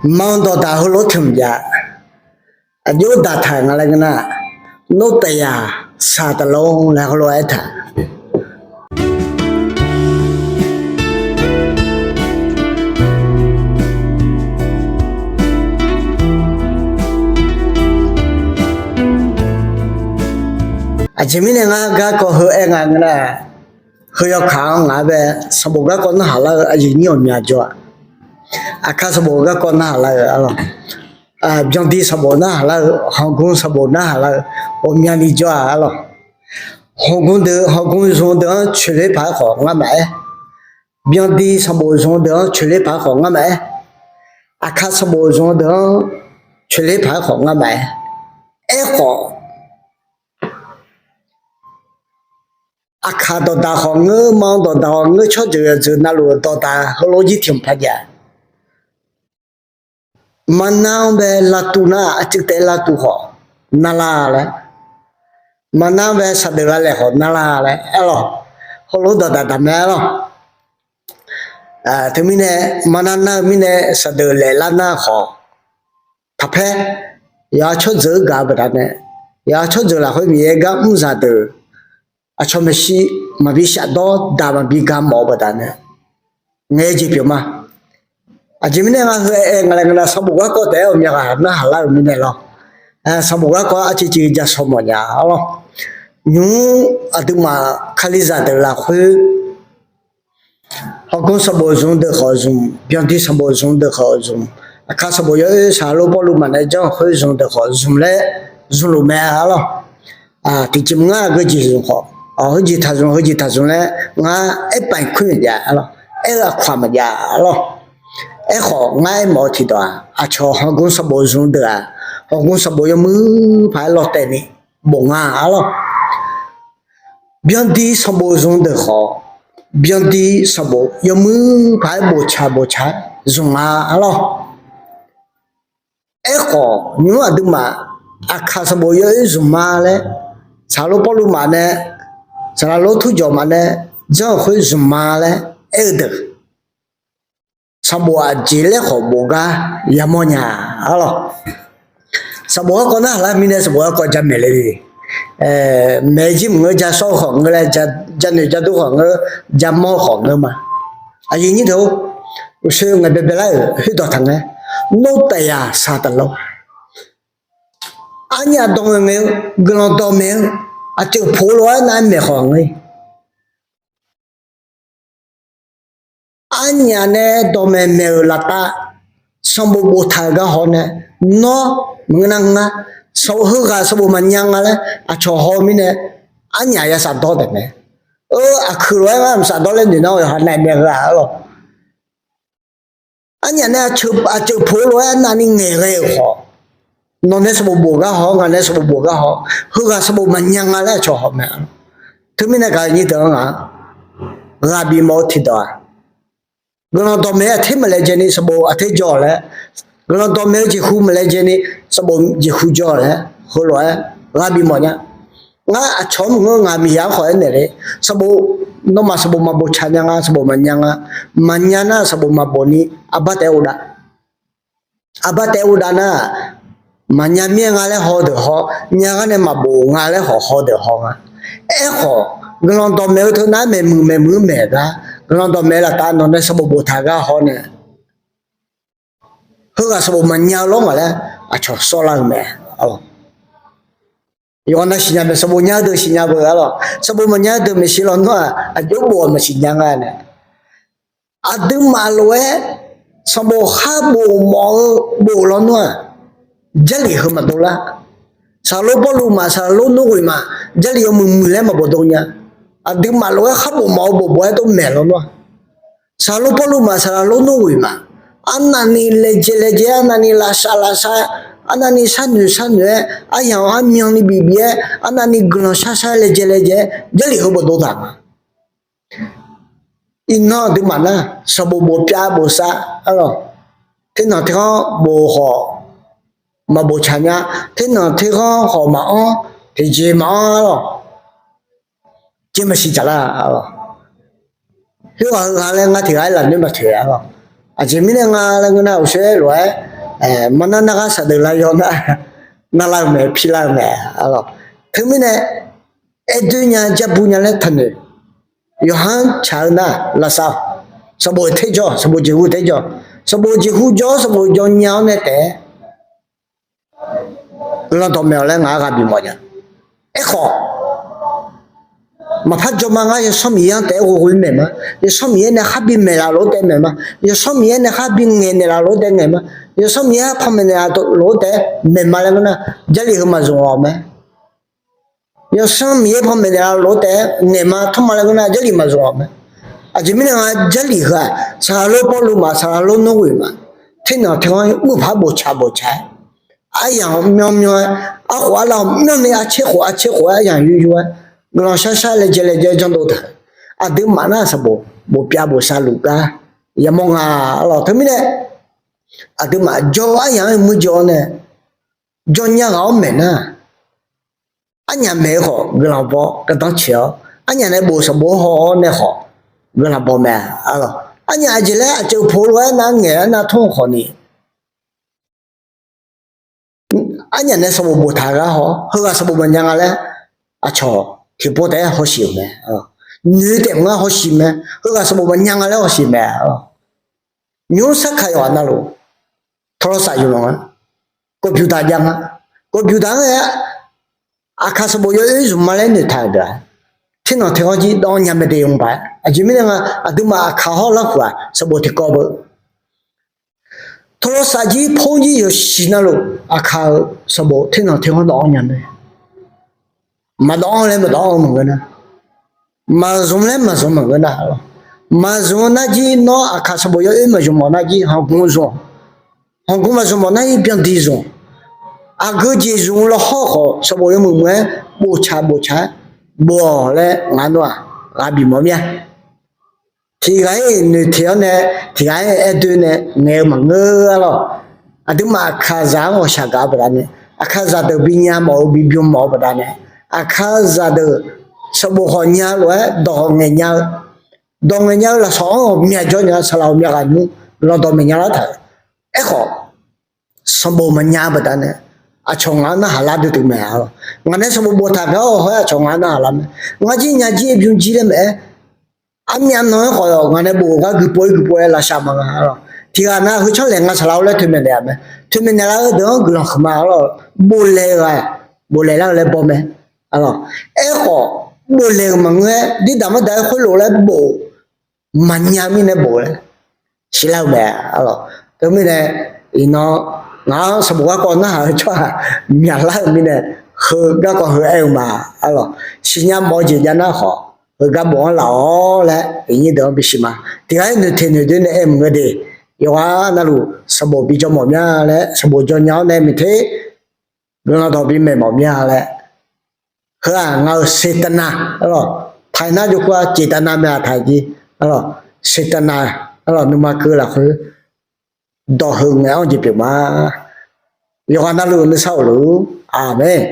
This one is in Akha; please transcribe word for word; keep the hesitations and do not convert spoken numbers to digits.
Manr dawqdaq heulof tmq jav. Aqjox daqtaq nga laer ngeur nar, nor taef yaq shaq taqlor laer heulof-aer taq. Aqjeq mirnae ngar garkawv heu aer nga ngeur nar, heu yawkaq-anr ngaq-anr bae sanqbof garkawv narhaq lar-eu aqyuif nyir ghawqmya jawr-a. Aqkar sanqbof garkawv narhaq lar-eu arlawq. Byandi sanqbof narhaq lar-eu, hawqgmr sanqbof narhaq lar-eu ghawqmyani jawr-a arlawq. Hawqgmr deuq, hawqgmr zmq deuq-anr coeqler paq-aer khawf ngar maqaer. Byandi sanqbof zmq deuq-anr coeqler paq-aer khawf ngar maqaer. Aqkar sanqbof zmq deuq-anr coeqler paq-aer khawf ngar maqaer. Aerkhawf, aqkaq dawqdaq khawf ngeur, manr dawqdaq khawf ngeur, tsawrjeuq yawqjeuq navluf-euq dawqdaq heulof jir tiq hmq paq jav. Maqnar-anr bae lavtuv nar, aqcuiv taef lavtuv khawf narlar laer, maqnar-anr bae saqdeuf lavlaeq khawf narlar laer arlawq. Heulof dawqdaq daq mae arlawq. Teumirnae maqnar nar-eu mirnae saqdeuf laeq lar nar khawf, taqpaer yawqha tsawrjeuq-anr gaq-eu baqdanae, yawqha tsawrjeuq lafkhoer Miqyaer gar mr zaqdeuq aqcawq maeqshi maqbi shafdawr daq maqbi ga mawf-eu baqdanae, ngaeq-eu jeq pyeuf ma. Aqjeq mirnae ngar heu aer nga laer ngeur nar, sanqbof garkawv taef-aer ghawqmya ghaq narhaq lar-euq mirnae lawr. Sanqbof garkawv-anr aqcuiv cuiv ja shaw mawf nya arlawq. Nymq-mr aqduimaf Kalizaq deuq lafkhoer hawqgmr sanqbof zmq deuq khawf zmq, byandi sanqbof zmq deuq khawf zmq, aqkar sanqbof yawoer saqlaq lor pawrluv maf nae janr-eu khoer zmq deuq khawf zmq laer zmqluf mae arlawq. Tiqjeq maqngeur-aq geujeq zmq khawf, heujeq taq zmq, heujeq taq zmq laer ngar aer paif kur maqjav arlawq. Aer-eu aqkawq-aq maqjav arlawq. Aerkhawf ngar aermawf-eu tiqdawq-aq, aqcawq hawqgmr sanqbof zmq deuq-aq, hawqgmr sanqbof yawmuiq paq-aer lawv taef ni bof nga arlawq. Byandi sanqbof zmq deuq khawf, byandi sanqbof yawmuiq paq-aer boftaq boftaq-aer zmq nga arlawq. Aerkhawf nymq-mr aqduimaf aqkaq sanqbof yawoer zmq ma laer, saqlaq lor pawrluv maf nae, saqlaq lor turjawq maf nae janr-euq khoer zmq ma laer aer-eu deuq, sanqbof aqjeq laer khawf bof gar yamawr nya arlawq. Sanqbof garkawv narhaq lar mirnae sanqbof garkawv jamaeq le. Maeq jir maqngeur, ja shawr-eu khawf ngeur laer, janoeq jadur khawf ngeur, jamawr-eu khawf ngeur ma. Aqyuif nyir deuq-or, uqshoe ngaeq baebae lar-euq khoerdawq taq ngae, nor taef yaq shaq taqlor. Arnyaf dawq ngaeq ngaeq-eu, guiqlanq dawqmaeq-eu, aqceuq poq lof-aer nar maeq khawf ngeur. Arnyaf nae dawqmaeq maeq-euq laftav, sanqbof boftaq-euq gar haw nae, nawr maqngeur nar ngar, sanqbof heughaq sanqbof maqnya nga laer aqcawq haw-eu mirnae, arnyaf ya shafdawr taef mae. Aqkuiq lof-aer ngar maqshafdawr laer noeq nar-eu yawqha nae maeq-eu-aq arlawq. Arnyaf nae aqceuq poq lof-aer arnavni ngaeqghae-euq khawf, nawq nae sanqbof bof gar haw-awr, ngaq nae sanqbof bof gar haw-awr, heughaq sanqbof maqnya nga laer aqcawq haw mae. Teumirnae gaq-eu nyir deuq-anr ngaq-anr ghaq bif mawf-eu tiqdawq-aq, guiqlanq dawqmaeq-aer aqter maqlaejae ni sanqbof aqter jawr-awq laer, guiqlanq dawqmaeq-eu jeqhu maqlaejae ni sanqbof jeqhu jawr-awq laer, heulof-aer ghaq bif mawf nya. Ngar aqcawq-anr maqngeur, ngaq Miqyaer-anr khawf aernaeq le. Sanqbof, nawmaf sanqbof maqbof tsaq nya nga, sanqbof maqnya nga. Maqnya nar sanqbof maqbof ni arbar taef-aer uvdav. Arbar taef-aer uvdav nar, maqnya mir-aer nga laer haw deuq haw, nya gar nae maqbof nga laer khawf haw deuq haw nga. Aerkhawf, guiqlanq dawqmaeq-eu teunav-aer maeqmuiq maeqmuiq-anr maeq gar, guiqlanq dawqmaeq laftav nawq nae sanqbof boftaq gar haw nae, heughaq sanqbof maqnya-eu lawr ngaq laer aqcawq sawrlar-eu mae. Yawqghaq nav siqnya mae, sanqbof nya-eu deuq siqnya beu arlawq. Sanqbof maqnya-eu deuq maeqshi lawnmr-aq, aqjox bof-awq maqsiq nya nga nae. Aqduimaf lof-aer sanqbof khar bof mawf-eu bof lawnmr-aq, Jarlif heu maqdov lar. Saqlaq lor Pawrluv maf, saqlaq lor Norghoeq maf, Jarlif yawmuiq muiq laer maqbofdov nya. Aqduimaf lof-aer khar bof mawf-eu bof bof-aer dov maeq lawnmr-aq, saqlaq lor Pawrluv maf, saqlaq lor Norghoeq maf, arnavni laejae laejae-aer, arnavni lavsav lavsav-aer, arnavni sharnoeq sharnoeq-aer, aryamq armyanni bif bif-aer, arnavni guiqlanq shar shar-aer laejae laejae-aer Jarlif heu bofdov taq ma. Iqnan aqduimaf nar, sanqbof bof pyav bof sav arlawq. Ternanq terghanr bof khawf maqbof tsaq nya, ternanq terghanr khawf maqanr, tiqjeq maqanr arlawq. Jeq maqsiq taq lar arlawq. Khoerghaq heughaq laer ngar tiq ghaq-aer lafnoer maqtoeq arlawq. Aqjeq mirnae nga laer ngeur nar, uqshoe-aer lof-aer Marnar narghar saqdeuf lar yaw nar, narlar-eu mae, pilar-eu mae, arlawq. Teumirnae, aerdoer nya, jarbu nya laer taqnoeq. Yawqha-anr tsaq-eu nar, lavsav-awq. Sanqbof terjawr, sanqbof jeqhu terjawr, sanqbof jeqhu jawr-awr sanqbof jawr nya-awr nae taef-aer guiqlanq dawqmaeq-awq laer ngaq-anr ghaq bimawf nya. Aerkhawf, maqpar jawr ma. Ngar Yawsanr Miqyaer-anr taef-aer ghoe ghoe maeq ma. Yawsanr Miqyaer nae khar bi maeqlaf lof-aer taef maeq ma. Yawsanr Miqyaer nae khar bi ngaeqnaeq laf lof-aer taef ngaeq ma. Yawsanr Miqyaer panmaeq naeqlaf lof-aer taef-aer maeq ma laer ngeur nar, Jarlif heu maqzmq-awq mae. Yawsanr Miqyaer panmaeq naeqlaf lof-aer taef-aer ngaeq ma, tmr ma laer ngeur nar, Jarlif maqzmq-awq mae. Aqjeq mirnae nga, Jarlif heu-aq, saqlaq lor Pawrluv ma, saqlaq lor Norghoeq ma, ternanq ternanq-anr mrpar boftaq boftaq-aer, aryamq myanr myanr-aer, arkhof arlav-awq myanrni, artser khof artser khof-aer aryamq yur yur-aer, guiqlanq shar shar laejae laejae janrdov taq-euq, aqduimaf nar sanqbof bofpyav bofsav luf gar yamawr nga, arlawq. Teumirnae, aqduimaf jawr-eu aryamq-anr muir jawr-awr nae, jawr nya ghaq-awr maeq nar, arnyaf maeq-eu khawf guiqlanq baw gardanr tsoeq-awr, arnyaf nae bof sanqbof-anr haw-awr nae khawf guiqlanq baw mae, arlawq. Arnyaf aqjeq laer aqceuq po lof-aer nar ngaeq-aer nar tmr-eu khawfni, arnyaf nae sanqbof boftaq gar haw-awr, heughaq sanqbof maqnya nga laer aqcawq tiqpov taef-aer hawshiq-euq mae. Noeq taef mq ngar hawshiq mae. Heughaq sanqbof maqnya nga laer hawshiq mae. Nymr sarkaq yawqghaq navluf, tawrlawr saf yawlanq-a, kawqbyuq daq jav nga. Kawqbyuq daq-anr ghae-a, aqkaq sanqbof yawoer zmq ma laer noeqtaq-euq deuq-aq, ternanq ternanq jir dawv nya mae de yawbaq-aer. Aqjeq mirnae nga, aqduimaf aqkaq hawr larkhuq-aq sanqbof tiqkawv beu. Tawrlawr saf jir por jir yawshiq navluf aqkaq-euq sanqbof ternanq ternanq dawv-awr nya mae. Maqdawv-anr laer maqdawv-anr maqngeur nar, maqzmq laer maqzmq maqngeur nar, maqzmq-eu nar jir nawr aqkaq sanqbof yawoer maqzmq mawf nar jir hanqgmr zmq-awq. Hanqgmr maqzmq mawf nar-ir byandiq zmq-awq. Aqgeu jeq zmq-eu lawhawr khawf sanqbof yawmuiq muiq-aer boftaq boftaq-aer bof-awq laer ngaq nawr-aq ghaq bif mawf mir-a. Tiq ghaq-ir noeqteq-awr nae, tiq ghaq-ir aerdoe nae ngaeq-eu maqngeur-a lawq. Aqduimaf aqkaqzaq-anr ghawqshaq gaq-eu baqdanae, aqkaqzaq deuq binya mawf-eu bibym mawf-eu baqdanae, aqkaqzaq deuq sanqbof khawf nya lof-aer dawq ghawq ngaeq nya-eu, dawq ngaeq nya-eu lafsawq-anr ghawqmya jawr nya, saqlaq ghawqmya ghaq nymr guiqlanq dawqmaeq nya lar taq-euq. Aerkhawf, sanqbof maqnya-eu baqdanae, aqcawq ngaq-anr narhaq lar duidui mae, arlawq. Ngaq nae sanqbof boftaq gar-awr hawr-aer aqcawq ngaq-anr narhaq lar mae. Ngar jir nya jir-aer bym jir laer maeq-aer, armyav nan-aer khawf ngaq nae bof-eu gar guiqpov-ir guiqpov-aer lavshav ma nga, arlawq. Tiq ghaq nar heu tsawrlaeq nga saqlaq-awr laer toeqmaeq naeq-a mae. Toeqmaeq naeq lar-eu deuq-anr guiqlanq huiqma, arlawq. Boflaeq-eu ghaq, boflaeq lar-eu laer baw mae, arlawq. Aerkhawf, boflaeq-euq maqngeur-aer dirdaq maqdaq-aer khoerlof laer bof maqnya mirnae bof laer siqlar-eu mae, arlawq. Teumirnae, iqnan ngaq-anr sanqbof garkawv narhaq-eu tsawrhaq myaqlar-euq mirnae, heu garkawv heu aer-eu ma, arlawq. Siqnya mawf-eu jeq jav nar khawf, heugar bof-anr laf-awr laer iqnyir deuq-anr bisiq ma. Tiq ghaq-ir noeqteq noeqdoe nae aer maqngeur de. Yawqghaq navluf sanqbof bijawr mawf mya laer, sanqbof jawr nya-awr nae maeq ter guiqlanq dawq bimaeq mawf mya laer, heu-aq ngaq-euq seqtaqnaq, arlawq. Taiq nar jawrkeuv-a ceqtaqnaq mae-aq taiq jir, arlawq. Seqtaqnaq, arlawq, nuima keuv lafkhoer dawq heu ngaeq-anr jeq pyeuf ma. Yawqghaq navluf nuisar of luf-ur. Aqmeq.